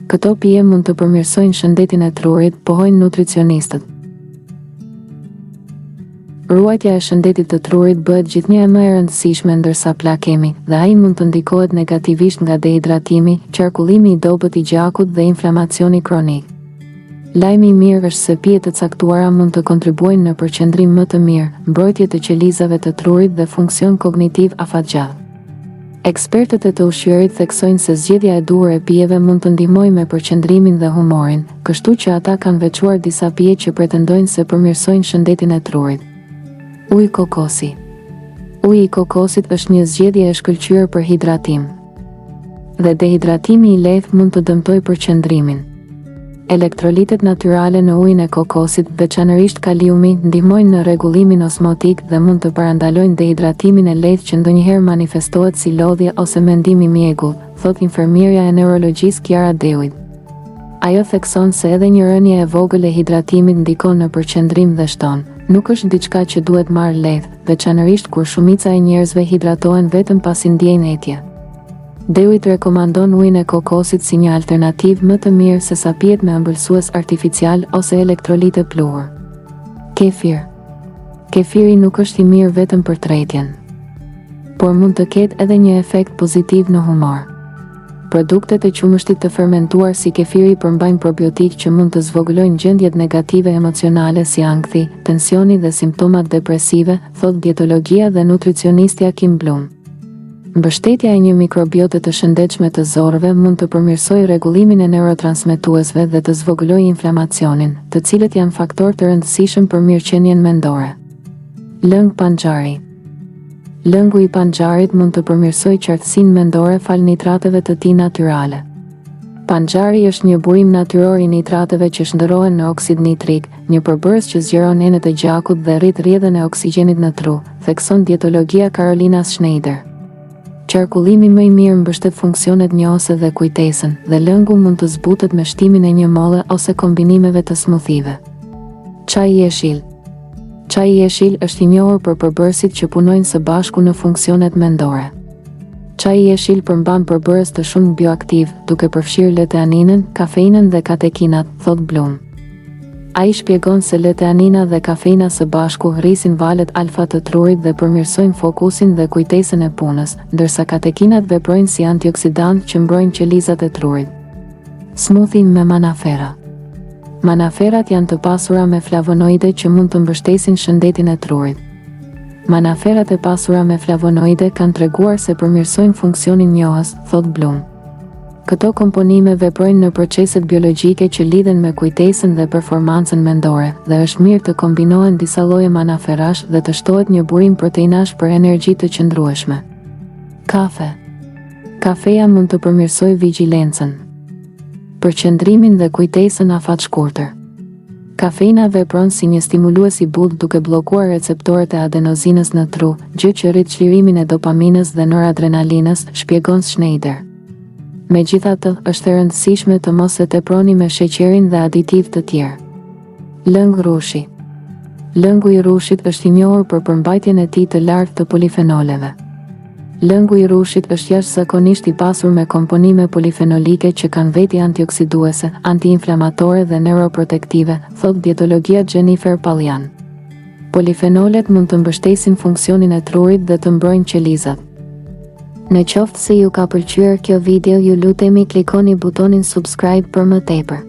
Këto pije mund të përmirësojnë shëndetin e trurit, pohojnë nutricionistët. Ruajtja e shëndetit të trurit bëhet gjithnjë e më e rëndësishme ndërsa plakemi, dhe ai mund të ndikohet negativisht nga dehidratimi, qarkullimi i dobët i gjakut dhe inflamacioni kronik. Lajmi i mirë është se pije të caktuara mund të kontribuojnë në përqendrim më të mirë, mbrojtje të qelizave të trurit dhe funksion kognitiv afatgjatë. Ekspertët e të ushqyerit theksojnë se zgjedhja e duhur e pijeve mund të ndihmojë me përqendrimin dhe humorin, kështu që ata kanë veçuar disa pije që pretendojnë se përmirësojnë shëndetin e trurit. Ujë kokosi. Uji i kokosit është një zgjedhje e shkëlqyer për hidratim. Dhe dehidratimi i lehtë mund të dëmtojë përqendrimin. Elektrolitet natyrale në ujin e kokosit, veçanërisht kaliumi, ndihmojnë në rregullimin osmotik dhe mund të parandalojnë dehidratimin e lehtë që ndonjëherë manifestohet si lodhje ose mendim i mjegullt, thotë infermierja e neurologjisë Kiara Dewitt. Ajo thekson se edhe një rënie e vogël e hidratimit ndikon në përqendrim dhe shton, Nuk është diçka që duhet marrë lehtë, veçanërisht kur shumica e njerëzve hidratohen vetëm pasi ndiejnë etje. Dewitt rekomandon ujin e kokosit si një alternativë më të mirë sesa pijet me ëmbëlsues artificialë ose elektrolite pluhur. Kefir. Kefiri nuk është i mirë vetëm për tretjen, por mund të ketë edhe një efekt pozitiv në humor. Produktet e qumështit të fermentuar si kefiri përmbajnë probiotikë që mund të zvogëlojnë gjendjet negative emocionale si ankthi, tensioni dhe simptomat depresive, thotë dietologia dhe nutricionistja Kim Blum. Mbështetja e një mikrobiote të shëndetshme të zorrëve mund të përmirësojë rregullimin e neurotransmetuesve dhe të zvogëlojë inflamacionin, të cilët janë faktorë të rëndësishëm për mirëqenien mendore. Lëng panxhari. Lëngu i panxharit mund të përmirësojë qartësinë mendore falë nitrateve të tij natyrale. Panxhari është një burim natyror i nitrateve që shndërrohen në oksid nitrik, një përbërës që zgjeron enët e gjakut dhe rrit rrjedhën e oksigjenit në tru, thekson dietologia Carolina Schneider. Qarkullimi më i mirë mbështet funksionet njohëse dhe kujtesën, dhe lëngu mund të zbutet me shtimin e një molle ose kombinimeve të smoothie-ve. Çaj jeshil. Çaji jeshil është i njohur për përbërësit që punojnë së bashku në funksionet mendore. Çaji jeshil përmban përbërës të shumtë bioaktivë, duke përfshirë L-teaninën, kafeinën dhe katekinat, thotë Blum. Ai shpjegon se L-teanina dhe kafeina së bashku rrisin valët alfa të trurit dhe përmirësojnë fokusin dhe kujtesën e punës, ndërsa katekinat veprojnë si antioksidantë që mbrojnë qelizat e trurit. Smoothie me manaferra. Manaferrat janë të pasura me flavonoide që mund të mbështesin shëndetin e trurit. Manaferrat e pasura me flavonoide kanë treguar se përmirësojnë funksionin njohës, thotë Blum. Këto komponime veprojnë në proceset biologjike që lidhen me kujtesën dhe performancën mendore, dhe është mirë të kombinohen disa lloje manaferrash dhe të shtohet një burim proteinash për energji të qëndrueshme. Kafe. Kafeja mund të përmirësojë vigjilencën, përqendrimin dhe kujtesën afatshkurtër. Kafeina vepron si një stimulues i butë duke bllokuar receptorët e adenozinës në tru, gjë që rrit çlirimin e dopaminës dhe noradrenalinës, shpjegon Schneider. Megjithatë, është e rëndësishme të mos e teproni me sheqerin dhe aditivë të tjerë. Lëng rrushi. Lëngu i rrushit është i njohur për përmbajtjen e tij të lartë të polifenoleve. Lëngu i rrushit është jashtëzakonisht i pasur me komponime polifenolike që kanë veti antioksiduese, antiinflamatore dhe neuroprotektive, thotë dietologia Jennifer Pallian. Polifenolet mund të mbështesin funksionin e trurit dhe të mbrojnë qelizat. Në qoftë se ju ka pëlqyer kjo video ju lutemi klikoni butonin subscribe për më tepër.